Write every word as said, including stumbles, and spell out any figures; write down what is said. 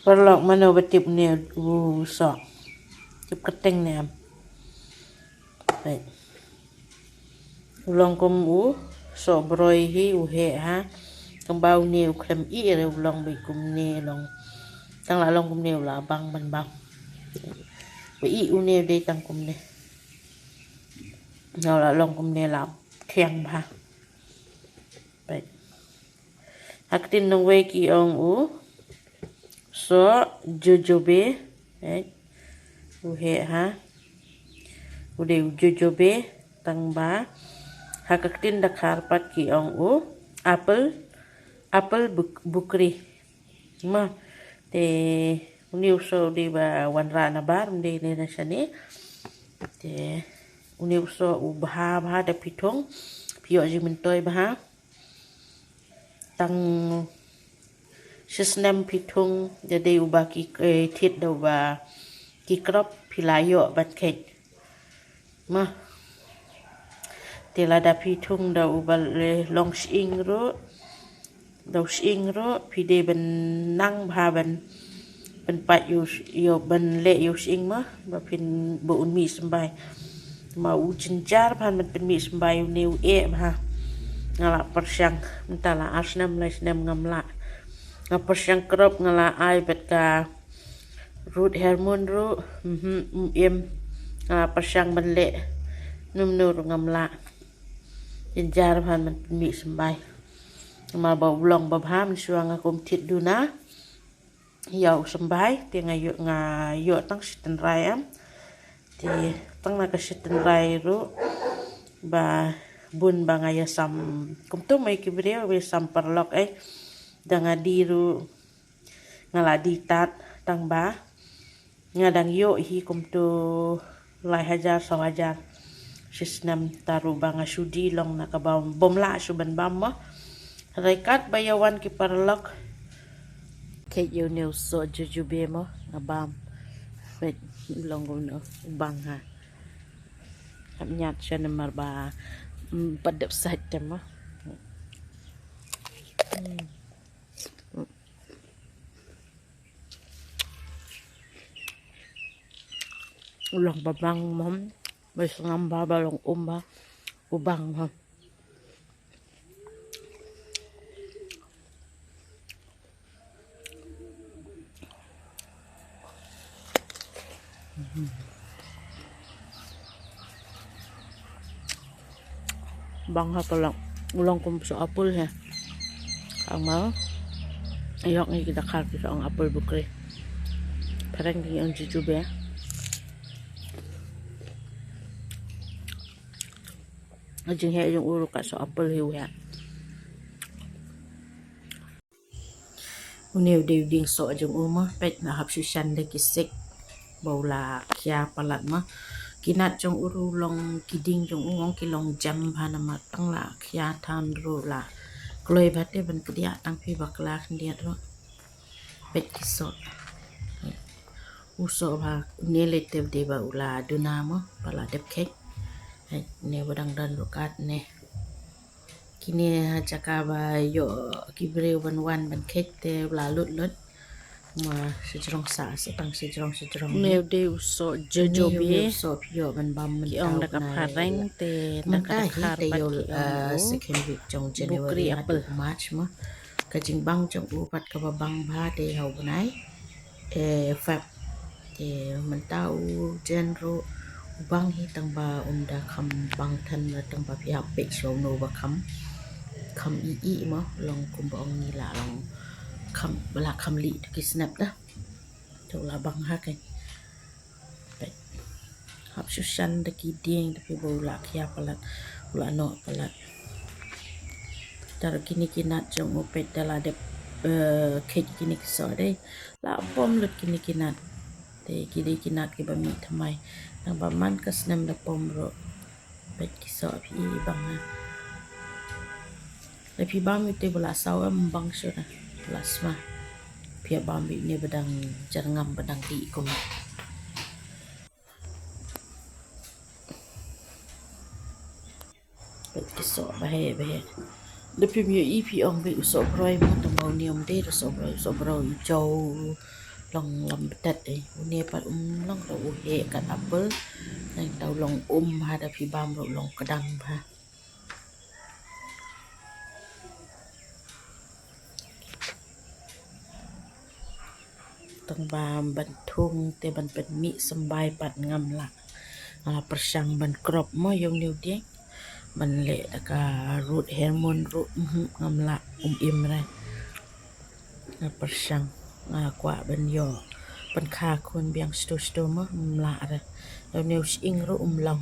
Paralok, mano ba tip une u soh? Tip kyrteng ne em? Peit. U long kum u soh broi hi, u heh ha. Tang ba une u khlem ih re, u long beit kumne, long. Tang la long kumne u la bang ban bam. Ba ih une u dei tang kumne. Nga la long kumne la thiang bha. Peit. Ha ktien nongwei ki ong u soh jojobe. Peit. U heh ha. U dei u jojobe, tang ba ha ka ktien Dkhar pat ki ong u apple, apple buk-, bukri. Mo, te une u soh u dei ba wanrah nabar, ym dei ne na shane. Te une u soh u bha bha da phi thung, phi ïoh jingmyntoi bha. Tang shi snem phi thung, da dei uba ki, eh, thied da uba ki krop phi la ïoh ban kheit. Mo. Te lada phi thung da uba le long shyieng ruh, da u shyieng ruh, phi dei ban nang bha ban, ban pait ïa u sh-, ïa u ban leh ïa u shyieng mo, ba phin, ba un mih symbai. Ma u jynjar bha ban pynmih symbai une u eh bha. Nga la pyrshang, mynta la ar snem, lai snem ngam lah. Nga pyrshang krop, nga la ai bad ka root hormone ruh, mhm, ym im. Nga la pyrshang ban leh, ym, ym ruh ngam lah. Jynjar bha ban pynmih symbai. Namar ba u long ba bha, mynshuwa nga kum thied duna ïa u symbai, te nga ïoh, nga ïoh tang shi tynrai em. Te tang na ka shi tynrai ruh ba bun ba nga ïasam, kumto mo ïa ki briew ba ïasam paralok, eh. Da nga die ruh nga la die tad, tang ba nga dang ïoh hi kumto lai hajar, saw hajar shi snem, tang ruh ba nga shu die long na kaba bym lah shuh ban bam mo. Hynrei katba ïa wan ki paralok, kheit ïa une u soh jojobe mo, nga bam. Peit, long kumno u bang ha. Hap ñiad sha namar ba, mm, pat dep sait te mo. Hmm. U long ba bang mo, ba sngewbha ba long um bha, u bang mo. Bang ha ka long, u long kum soh apple ha. Ka ong mo, ïoh ngi ki Dkhar ki sa ong apple bukri. Phareng ki ong jujube. Ka jingheh jong u ruh ka soh apple hi u heh. Une u dei u dieng soh jong u mo, peit, nga hap shu shan da ki sik ba u la khia palat mo. Ki nat jong u ruh long, ki dieng jong u ong ki long jem bha namar tang la khia than ruh la kloi bha te ban kdiah, tang phi bakla khyndiat ruh. Peit ki soh. U soh bha, une lei te u dei ba u la duna mo, ba la dep kheit. Peit, une ba dang don ruh kat ne. Kine ha jaka ba ïoh ki briew ban wan ban kheit te u la lut lut. Ma shajrong sa, sa tang shajrong shajrong. Une u dei u soh jojobe. Une u dei u soh phi ïoh ban bam mynta u bnai. Ki ong da ka phareng te da ka Dkhar pat ki ong u second week jong January haduh March mo. Ka jingbang jong u pat kaba bang bha te ha u bnai, eh, Feb. Te mynta u Jan ruh u bang hi, tang ba um da kham bang than, tang ba phi hap peit shuwa uno ba kham, kham ih ih mo, long kumba ong ngi la long kham, ba la kham lieh ki snep da. Te u la bang ha kane. Peit. Hap shu shan da ki dieng, da phi ba u la khia palat, u la noh palat. Te ruh kine ki nat jong u peit da la dep, eh, kheit kine ki soh dei. La pom lut kine ki nat. Te ki dei ki nat kiba mih thymmai. Nang ba man ka snem da pom ruh. Peit ki soh phi i bang ha. Lada phi bam ïa u te ba la saw em bang shuh na. La sma. Phi ïa bam ïa une ba dang jyrngam ba dang dih kum. Peit ki soh ba heh ba heh. Lada phim ïohi phi ong ba u soh broi mo, tang ba une um dei u soh broi, u soh broi u jaw, Long lam btet eh. Une pat um long ruh u heh kat apple. Nang tau long um ha da phi bam ruh long kdang bha. Tang ba ban thung te ban pynmih symbai pat ngam lah. Nga la pyrshang ban crop mo ïa une u dieng. Ban leh da ka Ruth Hermon ruh, mhm, ngam lah, um im re. Nga pyrshang, nga kwah ban ïoh pynkha khun biang stu stu mo, ngam lah re. Ïa une u sying ruh um long.